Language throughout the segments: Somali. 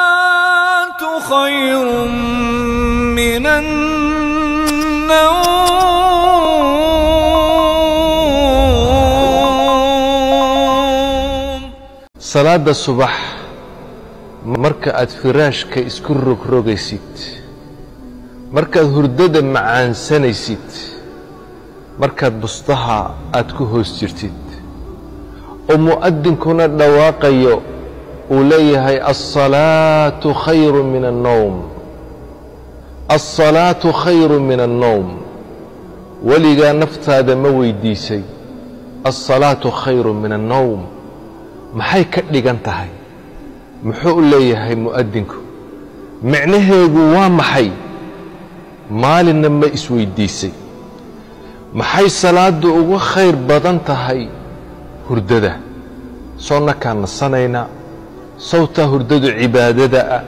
الصلاة خير من النوم. Salaada subax marka aad firaashka isku rogrogaysid, markaad hurdada macaansanaysid, markaad bustaha aad ku hoos jirtid oo mu'adinkuna dhawaaqayo uu leeyahay alsalaatu khayru min annowm, alsalaatu khayru min annowm, weligaa naftaada ma weydiisay alsalaatu khayru min annowm maxay ka dhigan tahay? Muxuu u leeyahay mu'adinku? Micnaheegu waa maxay? Maalinna ma isweydiisay maxay salaaddu uga khayr badan tahay hurdada? Soo nakaa nasanaynaa, sawtaa hurdadu cibaadada ah,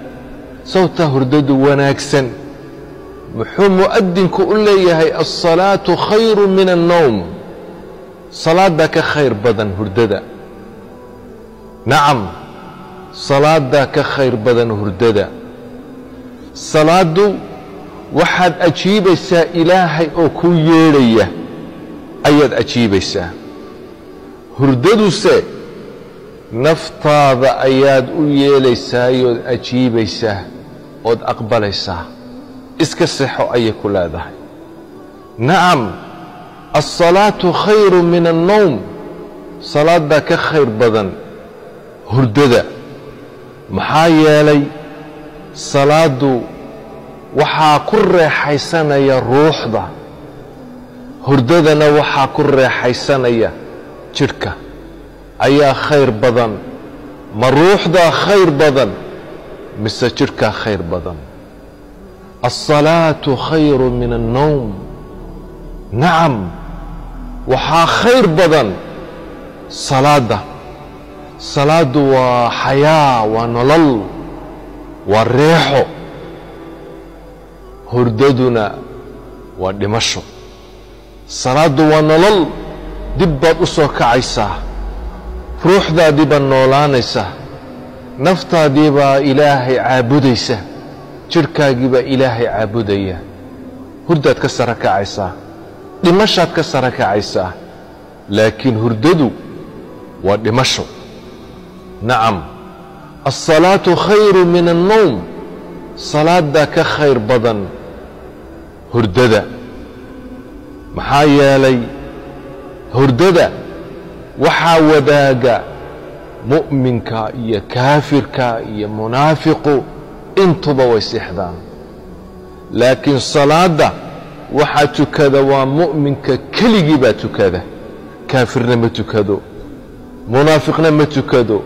sawtaa hurdadu wanaagsan. Muxuu mu'adinku u leeyahay alsalaatu khayru min annowm? Salaaddaa ka khayr badan hurdada. Nacam, salaaddaa ka khayr badan hurdada. Salaaddu waxaad ajiibaysaa Ilaahay oo kuu yeedhaya ayaad ajiibaysaa. Hurdaduse naftaada ayaad u yeelaysaayooad ajiibaysaa ood aqbalaysaa. Iska sexo ayay ku leedahay. Nacam, alsalaatu khayru min annowm, salaaddaa ka khayr badan hurdada. Maxaa yeelay salaaddu waxaa ku reexaysanaya ruuxda, hurdadana waxaa ku reexaysanaya jidhka. Ayaa khayr badan? Ma ruuxdaa khayr badan mise jidhkaa khayr badan? Alsalaatu khayru min annowm. Nacam, waxaa khayr badan salaadda. Salaaddu waa xayaa, waa nolol, waa reexo. Hurdaduna waa dhimasho. Salaaddu waa nolol, dib baad u soo kacaysaa, ruuxdaadii baa noolaanaysa, naftaadii baa Ilaahay caabudaysa, jidhkaagii baa Ilaahay caabudaya. Hurdaad ka sara kacaysaa, dhimashaad ka sara kacaysaa, laakiin hurdadu waa dhimasho. Nacam, alsalaatu khayru min annowm, salaaddaa ka khayr badan hurdada. Maxaa yeelay hurdada waxaa wadaaga mu'minka iyo kaafirka iyo munaafiqu, intuba way seexdaan. Laakiin salaadda waxaa tukada waa mu'minka keligii baa tukada, kaafirna ma tukado, munaafiqna ma tukado.